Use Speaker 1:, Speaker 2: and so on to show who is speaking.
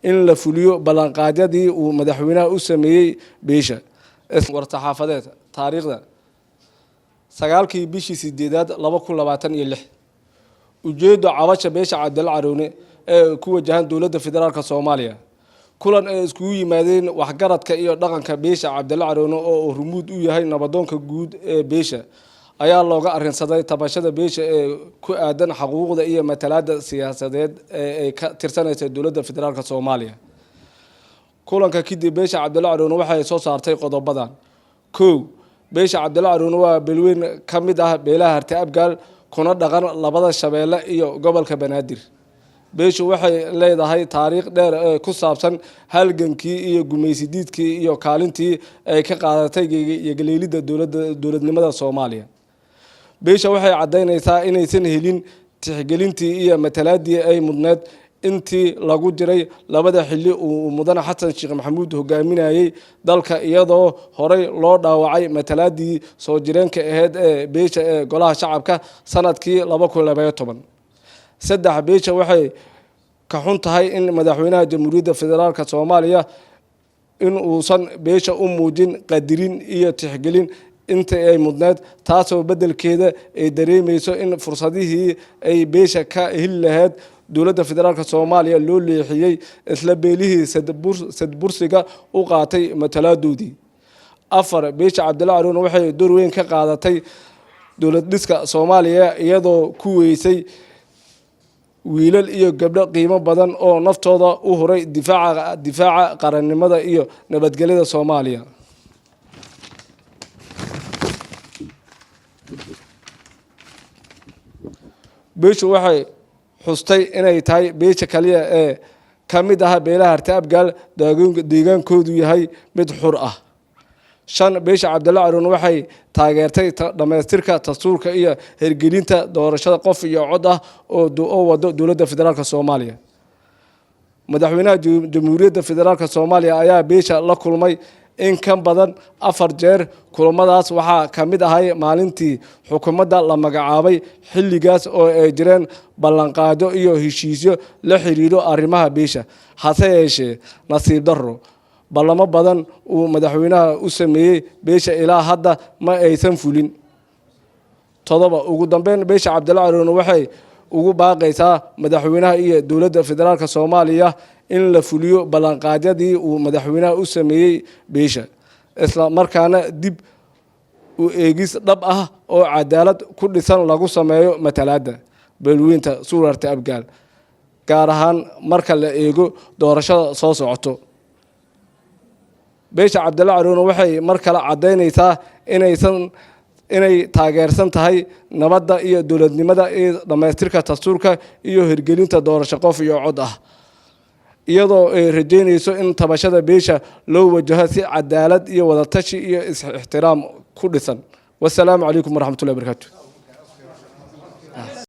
Speaker 1: In la fuliyo ballanqaadyadii uu madaxweynaha u sameeyey beesha. War-saxaafadeed, taariikhda 9-kii bishii 8aad 2026. Ujeedo: cabasha beesha Cabdalla Caroone ee ku wajahan dowladda federaalka Soomaaliya. Kulan ay iskugu yimaadeen waxgaradka iyo dhaqanka beesha Cabdalla Caroone, oo uu rumuud u yahay nabadoonka guud ee beesha, ayaa looga arrinsaday tabashada beesha ee ku aadan xaquuqda iyo matalaada siyaasadeed ee ay ka tirsanaysa dowladda federaalka Soomaaliya. Kulanka kadib, beesha Cabdalla Caroone waxay soo saartay qodobadan. Kow, beesha Cabdalla Caroone waa beelweyn ka mid ah beelaha Harti Abgaal, kuna dhaqan labada Shabeelle iyo gobolka Banaadir. Beeshu waxay leedahay taariikh dheer ee ku saabsan halgankii iyo gumaysidiidkii iyo kaalintii ay ka qaadatay yagleelidda dowladda dowladnimada Soomaaliya. Beesha waxay caddaynaysaa inaysan helin tixgelintii iyo matalaadii ay mudneed intii lagu jiray labada xilli uu mudane Xasan Sheekh Maxamuud hogaaminayay dalka, iyadoo horey loo dhaawacay matalaadii soo jireenka ahayd ee beesha ee golaha shacabka sanadkii 2012. Saddex, beesha waxay ka xun tahay in madaxweynaha Jamhuuriyadda Federaalka Soomaaliya in uusan beesha u muujin qadirin iyo tixgelin inta ay mudneed, taasoo beddelkeeda ay dareemeyso in fursadihii ay beesha ka heli lahayd dowladda federaalka Soomaaliya loo leexiyey isla beelihii sadbursiga u qaatay matalaadoodii. Afar, beesha Cabdalla Caroone waxay door weyn ka qaadatay dowlad dhiska Soomaaliya, iyadoo ku weysay wiilal iyo gabdho qiimo badan oo naftooda u huray difaaca qarannimada iyo nabadgelyada Soomaaliya. Beeshu waxay xustay inay tahay beesha kaliya ee ka mid ah beelaha Harti Abgaal deegaankoodu yahay mid xur ah. Shan, beesha Cabdalla Caroone waxay taageertay dhammaystirka dastuurka iyo hirgelinta doorashada qof iyo cod ah oo wado dowladda federaalka Soomaaliya. Madaxweynaha Jamhuuriyadda Federaalka Soomaaliya ayaa beesha la kulmay in ka badan afar jeer. Kulamadaas waxaa ka mid ahay maalintii xukuumadda la magacaabay, xilligaas oo ay jireen ballanqaado iyo heshiisyo la xiriiro arrimaha beesha. Hase yeeshee, nasiib darro, ballamo badan uu madaxweynaha u sameeyey beesha ilaa hadda ma aysan fulin. Todoba, ugu dambeyn, beesha Cabdalla Caroone waxay ugu baaqaysaa madaxweynaha iyo dowladda federaalka Soomaaliya in la fuliyo ballanqaadyadii uu madaxweynaha u sameeyey beesha, isla markaana dib u eegis dhab ah oo cadaalad ku dhisan lagu sameeyo matalaadda beelweynta Suurarta Abgaal, gaar ahaan marka la eego doorashada soo socoto. Beesha Cabdalla Caroone waxay mar kale caddaynaysaa inay taageersan tahay nabadda iyo dowladnimada iyo dhammaystirka dastuurka iyo hirgelinta doorasho qof iyo cod ah, iyadoo ay rajeynayso in tabashada beesha loo wajaho si cadaalad iyo wadatashi iyo is-ixtiraam ku dhisan. Wasalaamu calaykum waraxmatullahi barakaatu.